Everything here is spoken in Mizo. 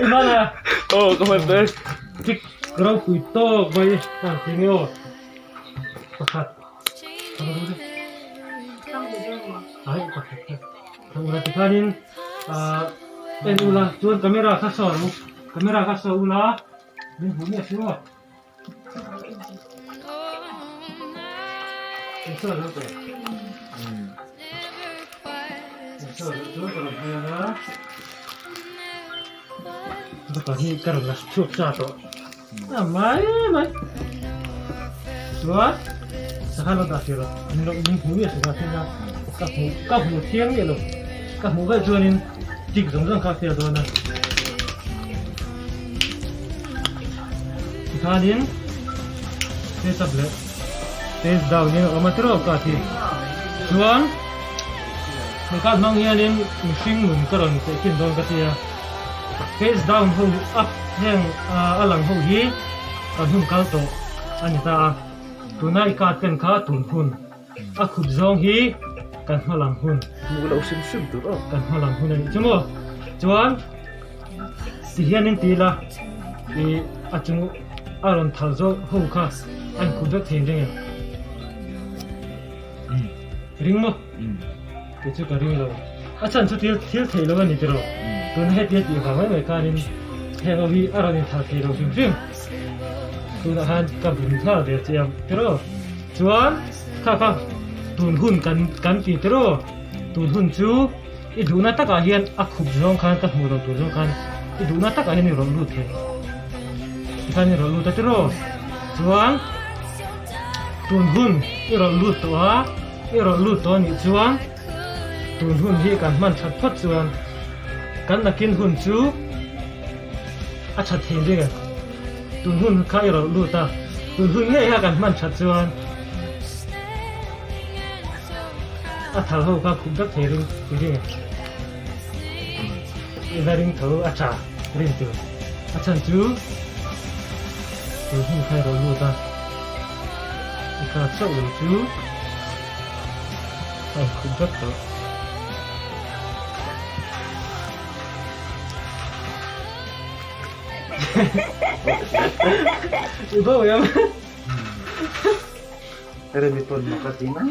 Imana. Oh, ka hman te. Tik ropui tawk mai kan ti nge aw. Pakhat. Ai pakhat. Thangura ti khanin en ula chuan camera kha saw ru. Camera kha saw ula min hmu miah si aw. Tikhanin face up leh face down in a awm a tiraw ka thi chuan he card hmang hianin mihring nun ka rawn tehkhin dawn ka tia face down ho up heng a lang ho hi kan hun kal tawh a ni ta a tuna i card ken kha tun hun a khup zawng hi kan hma lam hun hmuh loh hrim hrim tur aw kan hma lam hun a nih chu maw chuan ti hianin ti ila ih a chung a rawn thal zawk ho kha a inkhup vek thei reng em ring maw kei chu ka ring lo a chhan chu thil thil theih lo a ni tiraw tuna heti a tih vang mai mai khanin heng ho hi a rawn inthal thei lo hrim hrim tunah khan ka bum nghal der che ang tiraw. Chuan kha kha tun hun kan kan ti tiraw tun hun chu i duhna takah hian a khup zawng khan ka hmuh loh tur zawng khan i duhna takah hian i rawn lut thei tikhan i rawn lut a tiraw chuan tun hun i rawn lut tawh a i rawn lut tawh anih chuan tun hun hi kan hman that phawt chuan kan nakin hun chu a that thei ring em? Tun hun kha i rawlh lut a, tun hun ngei kha kan hman that chuan a thal ho kha khup vek thei ring i ring em? I la ring tho a tha rin tur. A chhan chu tun hun kha i rawlh lut a, i kha chauh lo chu a inkhup vek tawh. I bo em? Remi pawn mak a ti mai.